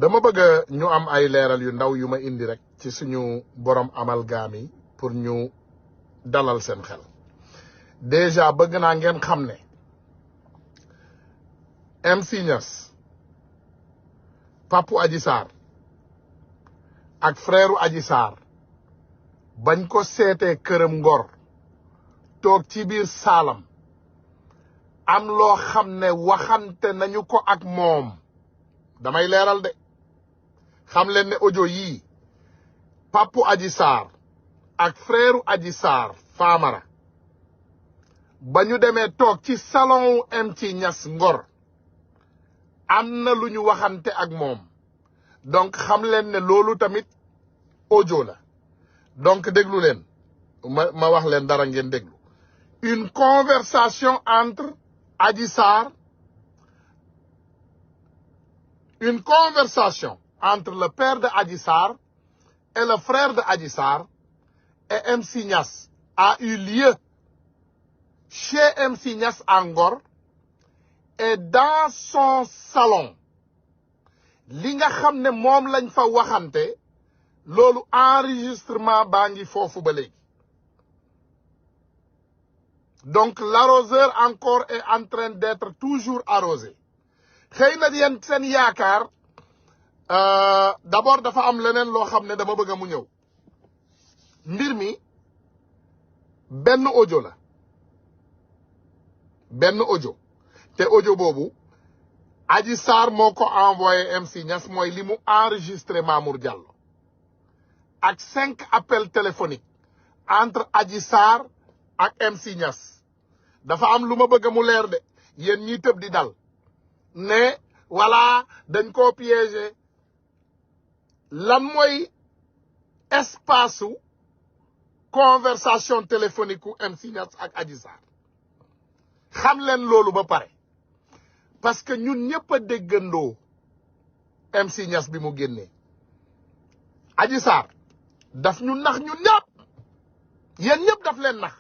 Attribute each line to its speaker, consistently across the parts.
Speaker 1: dama bëgg ñu am ay leeral yu ndaw yu ma indi rek ci suñu borom amalgame yi pour ñu dalal seen xel déjà bëgg naa ngeen xam ne MC Niass papu Adji Sarr ak frère Adji Sarr bañ ko seetee këram Ngor toog ci biir saalam am loo xam ne waxante nañu ko ak moom damay leeral de xam leen ne audio yii papu Adji Sarr ak frère Adji Sarr Famara ba ñu demee toog ci salon MC Niass Ngor am na lu ñu waxante ak moom donc xam leen ne loolu tamit audio la donc déglu leen ma wax leen dara ngeen déglu une conversation entre Adji Sarr une conversation entre le père de Adji Sarr et le frère de Adji Sarr et MC Niass a eu lieu chez MC Niass à Ngor et dans son salon li nga xam ne moom lañ fa waxante loolu enregistrement baa ngi foofu ba léegi donc l'arroseur encore est en train d'être toujours arrosé xëy na yéen seen yaakaar d'abord dafa am leneen loo xam ne dama bëgg mu ñëw mbir mi benn audio la benn audio te audio boobu Adji Sarr moo ko envoyé MC Niass mooy li mu enregistré Mamour Diallo ak 5 appels téléphoniques entre Adji Sarr ak MC Niass dafa am lu ma bëgg mu leer de yéen ñi tëb di dal ne voilà dañ koo piégé lan mooy espace u conversation téléphonique u MC Niass ak Adji Sarr xam leen loolu ba pare parce que ñun ñëpp a déggandoo MC Niass bi mu génnee Adji Sarr daf ñu nax ñun ñëpp yéen ñëpp daf leen nax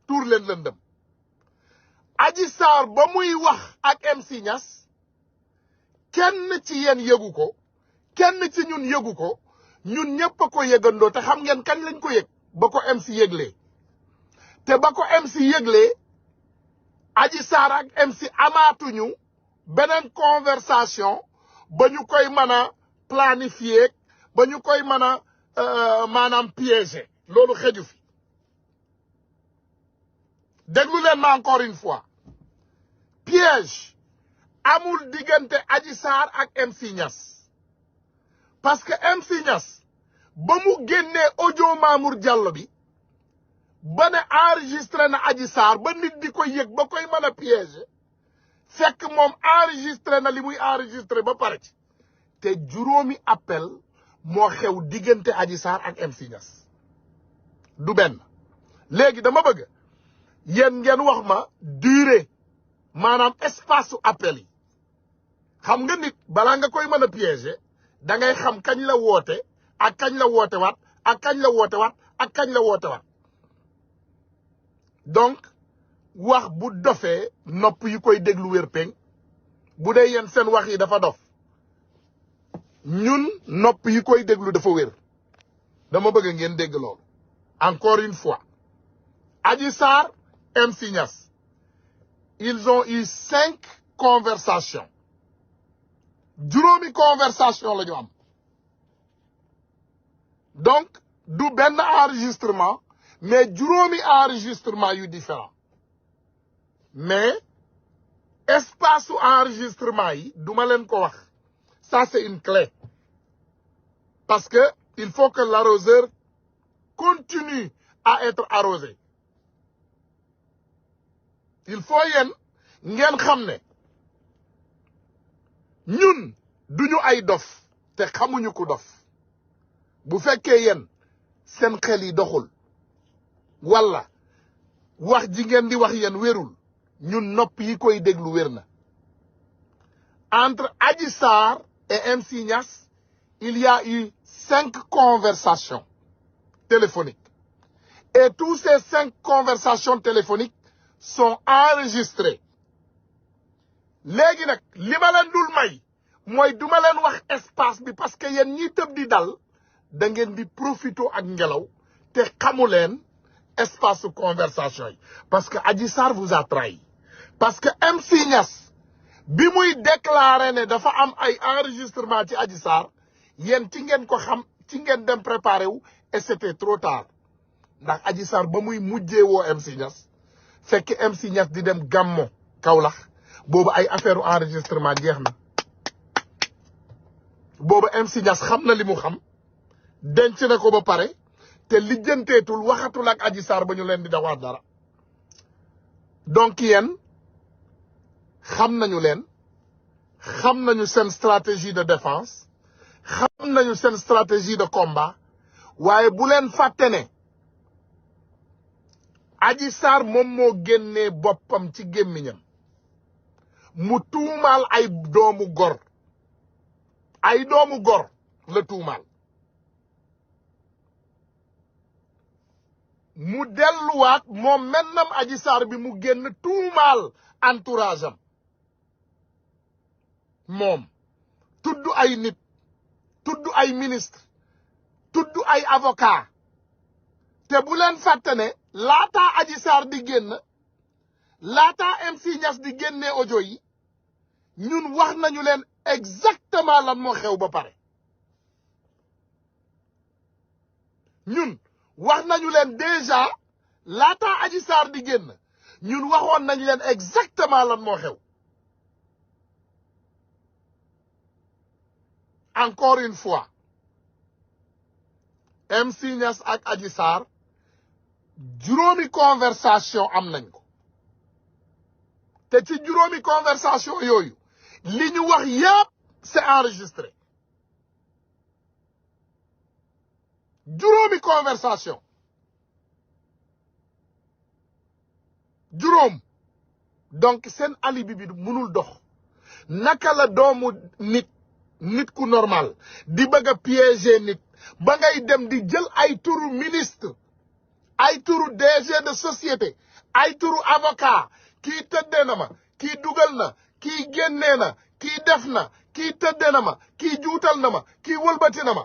Speaker 1: tuur leen lëndëm Adji Sarr ba muy wax ak MC Niass kenn ci yéen yëgu ko kenn ci ñun yëgu ko ñun ñëpp a ko yëgandoo te xam ngeen kañ lañ ko yëg ba ko MC yëglee te ba ko MC yëglee Adji Sarr ak MC amaatuñu beneen conversation ba ñu koy mën a planifier ba ñu koy mën a maanaam piéger loolu xeju fi déglu leen ma encore une fois piège amul diggante Adji Sarr ak MC Niass parce que MC Niass ba mu génnee audio Mamour Diallo bi ba ne enregistré na Adji Sarr ba nit di ko yëg ba koy mën a piéger fekk moom enregistré na li muy enregistré ba pare ci te juróomi appel moo xew diggante Adji Sarr ak MC Niass du benn léegi dama bëgg yéen ngeen wax ma durée maanaam espace su appel yi xam nga nit balaa nga koy mën a piéger da ngay xam kañ la woote ak kañ la woote waat ak kañ la woote waat ak kañ la woote waat donc wax bu dofee nopp yi koy déglu wér péng bu dee yéen seen wax yi dafa dof ñun nopp yi koy déglu dafa wér dama bëgg ngeen dégg loolu encore une fois Adji Sarr MC Niass ils ont eu 5 conversations juróomi conversation la ñu am donc du benn enregistrement mais juróomi enregistrement yu différent mais espace su enregistrement yi duma leen ko wax ça c'est une clé parce que il faut que l'arroseur continue à être arrosé il faut yéen ngeen xam ne ñun duñu ay dof te xamuñu ku dof bu fekkee yéen seen xel yi doxul walla wax ji ngeen di wax yéen wérul ñun nopp yi koy déglu wér na entre Adji Sarr et MC Niass il y a eu 5 conversations téléphoniques et tous ces 5 conversations téléphoniques sont enregistrées léegi nag li ma leen dul may mooy duma leen wax espace bi parce que yéen ñi tëb di dal da ngeen di profito ak ngelaw te xamu leen espace de conversation yi parce que Adji Sarr vous a trahi parce que MC Niass bi muy déclarer ne dafa am ay enregistrement ci Adji Sarr yéen ci ngeen ko xam ci ngeen dem préparé wu et c'était trop tard ndax Adji Sarr ba muy mujjee woo MC Niass fekk MC Niass di dem Gammo Kaolack boobu ay affaire enregistrement jeex na boobu MC Niass xam na li mu xam denc na ko ba pare te lijjanteetul waxatul ak Adji Sarr ba ñu leen di dawaat dara donc yéen xam nañu leen xam nañu seen stratégie de défense xam nañu seen stratégie de combat waaye bu leen fàtte ne Adji Sarr moom moo génnee boppam ci gémmiñam mu tuumaal ay doomu gor la tuumaal mu delluwaat moom mennam Adji Sarr bi mu génn tuumaal entourage am moom tudd ay nit tudd ay ministre tudd ay avocat te bu leen fàtte ne laataa Adji Sarr di génn laataa MC Niass di génnee audio yi ñun wax nañu leen exactement lan moo xew ba pare ñun wax nañu leen déjà laataa Adji Sarr di génn ñun waxoon nañu leen exactement lan moo xew encore une fois MC Niass ak Adji Sarr juróomi conversation am nañ ko te ci juróomi conversation yooyu li ñu wax yépp c'est enregistré juróomi conversation juróom donc seen alibi bi mënul dox naka la doomu nit ku normal di bëgg a piéger nit ba ngay dem di jël ay turu ministre ay turu DG de société ay turu avocat kii tëddee na ma kii dugal na kii génnee na kii def na kii tëddee na ma kii juutal na ma kii wëlbati na ma